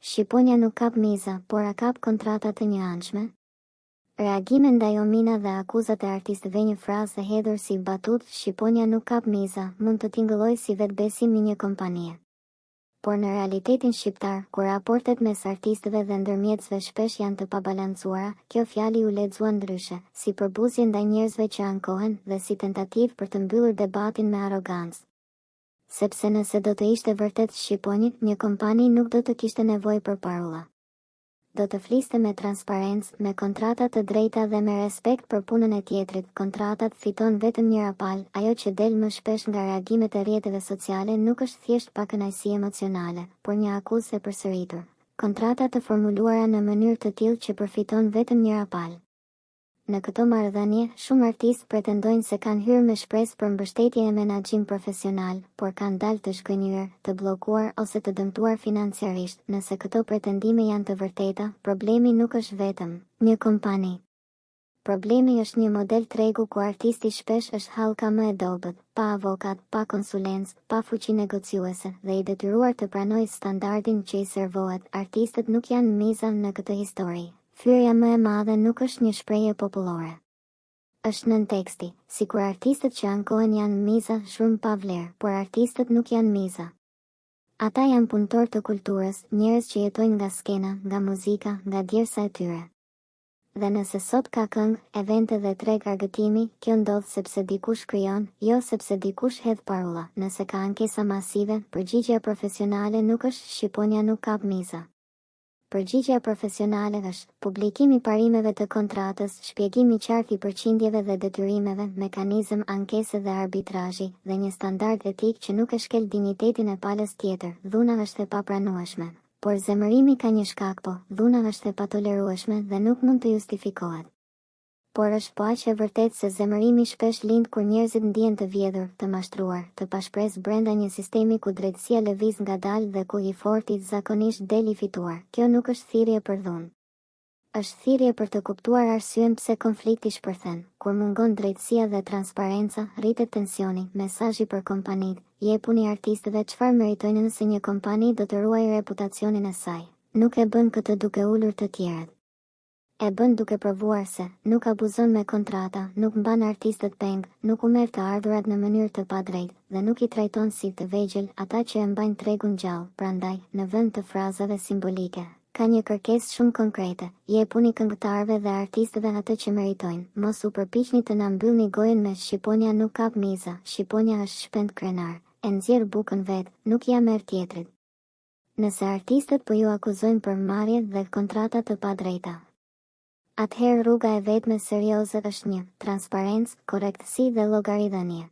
Shqiponja nuk kap miza, por a kap kontrata të njëanshme? Reagime ndaj Omina dhe akuzat e artistëve Një frazë e hedhur si batutë Shqiponja nuk kap miza, mund të tingëllojë si vetëbesim i një kompanie. Por në realitetin shqiptar, ku raportet mes artistëve dhe ndërmjetësve shpesh janë të pabalancuara, kjo fjali u lexua ndryshe, si përbuzje ndaj njerëzve që ankohen dhe si tentativë për të mbyllur debatin me arrogancë. Sepse nëse do të ishte vërtet shqiponjë, një kompani nuk do të kishte nevojë për parulla. Do të fliste me transparencë, me kontrata të drejta dhe me respekt për punën e tjetrit. Kontratat fiton vetëm njëra palë, ajo që del më shpesh nga reagimet e rrjeteve sociale nuk është thjesht pakënaqësi emocionale, por një akuzë e përsëritur. Kontrata të formuluara në mënyrë të tillë që përfiton vetëm njëra palë. Në këto marrëdhënie, shumë artistë pretendojnë se kanë hyrë me shpresë për mbështetje e menaxhim profesional, por kanë dalë të zhgënjyer, të bllokuar ose të dëmtuar financiarisht. Nëse këto pretendime janë të vërteta, problemi nuk është vetëm një kompani. Problemi është një model tregu ku artisti shpesh është hallka më e dobët, pa avokat, pa konsulencë, pa fuqi negociuese dhe i detyruar të pranojë standardin që i servohet. Artistët nuk janë miza në këtë histori. Fyerja më e madhe nuk është një shprehje popullore. Është nënteksti, sikur artistët që ankohen janë miza, zhurmë pa vlerë, por artistët nuk janë miza. Ata janë punëtorë të kulturës, njerëz që jetojnë nga skena, nga muzika, nga djersa e tyre. Dhe nëse sot ka këngë, evente dhe treg argëtimi, kjo ndodh sepse dikush krijon, jo sepse dikush hedh parulla. Nëse ka ankesa masive, përgjigja profesionale nuk është shqiponja nuk kap miza. Përgjigja profesionale është, publikim i parimeve të kontratës, shpjegim i qartë i përqindjeve dhe detyrimeve, mekanizëm ankese dhe arbitrazhi, dhe një standard etik që nuk e shkel dinjitetin e palës tjetër. Dhuna është e papranueshme. Por zemërimi ka një shkak po, dhuna është e patolerueshme dhe nuk mund të justifikohet. Por është po aq e vërtetë se zemërimi shpesh lind kur njerëzit ndihen të vjedhur, të mashtruar, të pashpresë brenda një sistemi ku drejtësia lëviz ngadalë dhe ku i forti zakonisht del i fituar. Kjo nuk është thirrje për dhunë. Është thirrje për të kuptuar arsyen pse konflikti shpërthen. Kur mungon drejtësia dhe transparenca, rritet tensioni. Mesazhi për kompanitë, jepuni artistëve çfarë meritojnë nëse një kompani do të ruajë reputacionin e saj. Nuk e bën këtë duke ulur të tjerët. E bën duke provuar se, nuk abuzon me kontrata, nuk mban artistët peng, nuk u merr të ardhurat në mënyrë të padrejtë, dhe nuk i trajton si të vegjël ata që e mbajnë tregun gjallë, prandaj, në vend të frazave simbolike, ka një kërkesë shumë konkrete, jepuni këngëtarëve dhe artistëve atë që meritojnë, mos u përpiqni të na mbyllni gojën me shqiponja nuk kap miza, shqiponja është shpend krenar, e nxjerr bukën vetë, nuk ia merr tjetrit. Nëse artistët po ju akuzojnë për marrje dhe kontrata të padrejta, atëherë rruga e vetme serioze është një, transparencë, korrektësi dhe llogaridhënie.